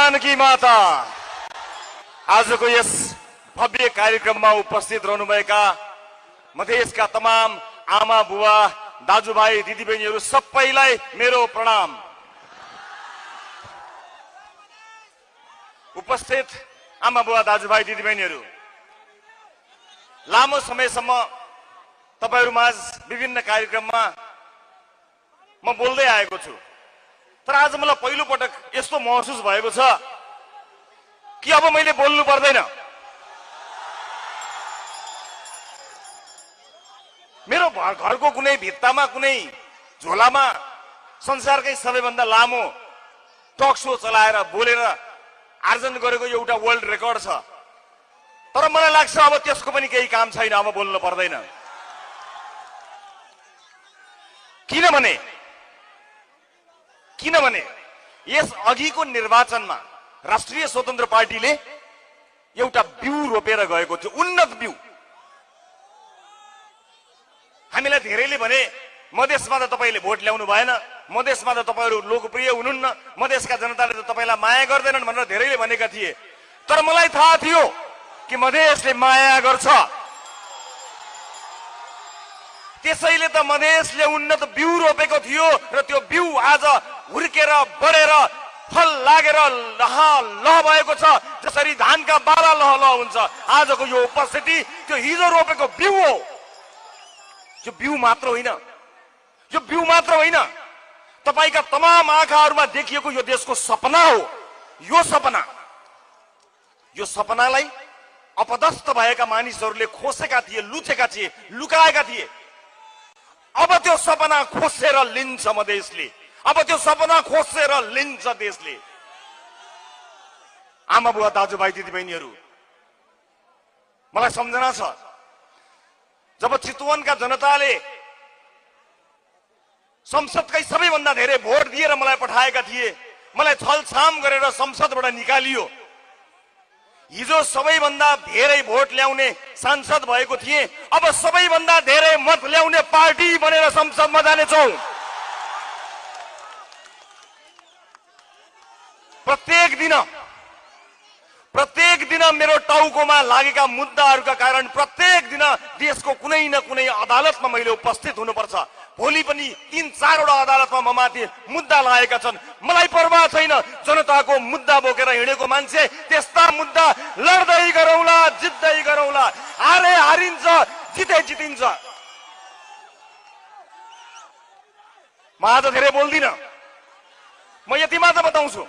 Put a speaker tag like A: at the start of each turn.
A: जानकी माता। आजको यस भव्य कार्यक्रममा उपस्थित रहनुभएका मधेसका तमाम आमा बुवा दाजुभाइ दिदीबहिनीहरू सबैलाई मेरो प्रणाम। उपस्थित आमा बुवा दाजुभाइ दिदीबहिनीहरू, लामो समयसम्म तपाईहरुमाझ विभिन्न कार्यक्रममा म बोल्दै आएको छु, तर आज मलाई पहिलो पटक यस्तो महसुस भएको छ कि अब मैले बोल्नु पर्दैन। मेरो घरको कुनै भित्तामा कुनै झोलामा संसारकै सबैभन्दा लामो टक शो चलाएर बोलेर आर्जन गरेको एउटा वर्ल्ड रेकर्ड छ, तर मलाई लाग्छ अब त्यसको पनि केही काम छैन, अब बोल्नु पर्दैन। किनभने यस अघिको निर्वाचनमा राष्ट्रिय स्वतन्त्र पार्टीले एउटा बिउ रोपेर गएको थियो, उन्नत बिउ। हामीलाई धेरैले भने मधेसमा त तपाईले भोट ल्याउनु भएन, मधेसमा त तपाईहरु लोकप्रिय हुनुहुन्न, मधेसका जनताले त तपाईलाई माया गर्दैनन् भनेर धेरैले भनेका थिए। तर मलाई थाहा थियो कि मधेसले माया गर्छ, त्यसैले त मधेसले उन्नत बिउ रोपेको थियो र त्यो बिउ आज हुर्केर बढेर फल लागेर लह भएको छ। जसरी धानका बाला लह हुन्छ, आजको यो उपस्थिति त्यो हिजो रोपेको बिउ हो। यो बिउ मात्र होइन, तपाईका तमाम आँखाहरुमा देखिएको यो देशको सपना हो। यो सपनालाई अपदस्थ भएका मानिसहरूले खोसेका थिए, लुचेका थिए, लुकाएका थिए। अब त्यो सपना खोसेर लिन्छ मधेसले, अब त्यो सपना खोसेर लिन्छ देशले। आमा बुवा दाजुभाइ दिदीबहिनीहरू, मलाई सम्झना छ जब चितवनका जनताले संसदकै सबैभन्दा धेरै भोट दिएर मलाई पठाएका थिए, मलाई छलछाम गरेर संसदबाट निकालियो। हिजो सबैभन्दा धेरै भोट ल्याउने सांसद भएको थिए, अब सबैभन्दा धेरै मत ल्याउने पार्टी बनेर संसदमा जानेछौं। प्रत्येक दिन मेरो टाउकोमा लागेका मुद्दाहरूका कारण प्रत्येक दिन देशको कुनै न कुनै अदालतमा मैले उपस्थित हुनुपर्छ। भोलि पनि 3-4 वटा अदालतमा म माथि मुद्दा लागेका छन्। मलाई परवाह छैन, जनताको मुद्दा बोकेर हिँडेको मान्छे, त्यस्ता मुद्दा लड्दै गरौँला, जित्दै गरौँला। हारे हारिन्छ, जिते जितिन्छ। म आज धेरै बोल्दिन, म यति मात्र बताउँछु।